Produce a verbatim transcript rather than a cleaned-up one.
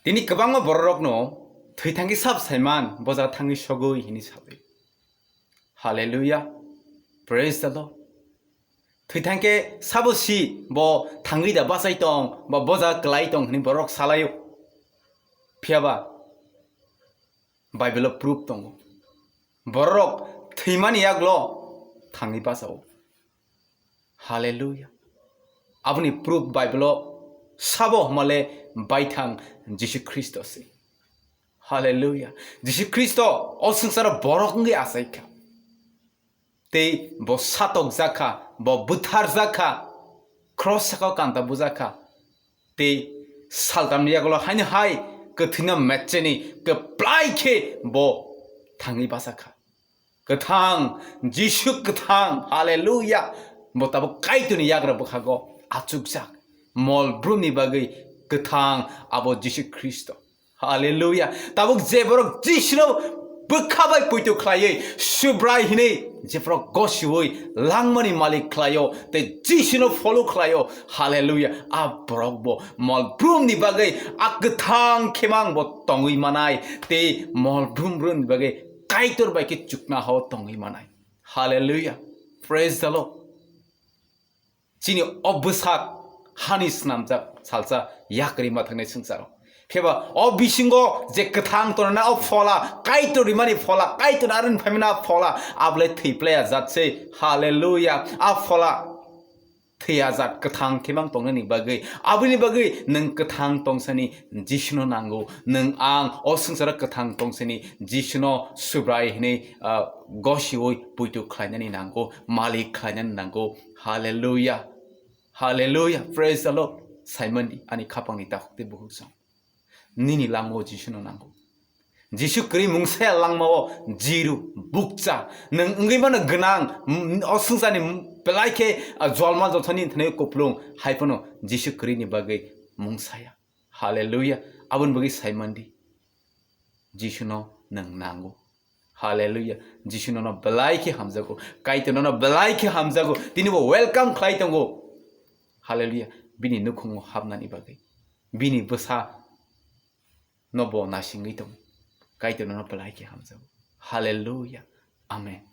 Tini kwbangma bororokno thwi thangkhe sab saiman, boja thangwi sogwi hini sawi. Hallelujah. Praise the Lord. Thwi thangkhe sabo si bo thangwi da bachai tong, ba boja kwlai tong hini borok salaio. Phiyaba Bible-o proof tongo. Borok thwimani yagulo thangwi bachao. Hallelujah. Aboni proof Bible-o sabo hwnmale baithang Jisu Khristo se. Hallelujah. Jisu Khristo o swngcharo borok wngwi achaikha. Tei bo satokjakha, bo butharjakha, cross sakao kanta bujakha. Tei saltamni yagulo haino hai kwthwino mecheni kwplai khe bo thangwi bachakha. Kwthang, Jisu kwthang, hallelujah. Bo tabuk Kaitorni yagra bwkhago achukjak. Mol brumni bagwi kwthang abo Jisu Khristo. Hallelujah. Tabuk je borok Jisuno bwkha bai poito khlaiwi, Subrai hinwi je borok gosiwi langmani malik khlaio, tei Jisuno follow khlaio, hallelujah. A borok bo mol brumni bagwi a kwthang khemang bo tongwi manai, tei mol brum brumni bagwi Kaitor bai khe chukna hao tongwi manai. Hallelujah. Praise the Lord. Chini o bwsak hani snamjak salsa yakarwi ma thangnai swngcharo. Phiya ba o bisingo je kwthang tongnai o phola, Kaitor rimani phola, Kaitor aroni phaimani a phola, ablai thwi playa jat se. Hallelujah. A phola thwi ajak kwthang khemang tongnani bagwi. Aboni bagwi nwng kwthang tongsani Jisuno nango. Nwng ang o swngcharo kwthang tongsani Jisuno Subrai hinwi, ah, gosiwi poito khlainani nango, malik khlainani nango. Hallelujah. Hallelujah. Praise the Lord. Saimandi ani khapangni takhuk tei bukhuk song. Nini langmao Jisuno nango. Jisu kwrwi mungsaya langmao jiru bukcha. Nwng wngwi mano gwnang, m-, o swngcharni m-, belai khe, ah, jolma jothani thani kuplung hai phano Jisu kwrwini bagwi mungsaya. Hallelujah. Aboni bagwi saimandi. Jisuno nwng nango. Hallelujah. Jisu nono belai khe hamjago. Kaitor nono belai khe hamjago. Tini bo welcome khlai tongo. Hallelujah. Bini nukhungo habnani bagwi. Bini bwsa no bo nasingwi tongo. Kaitor nono belai khe hamjago. Hallelujah. Amen.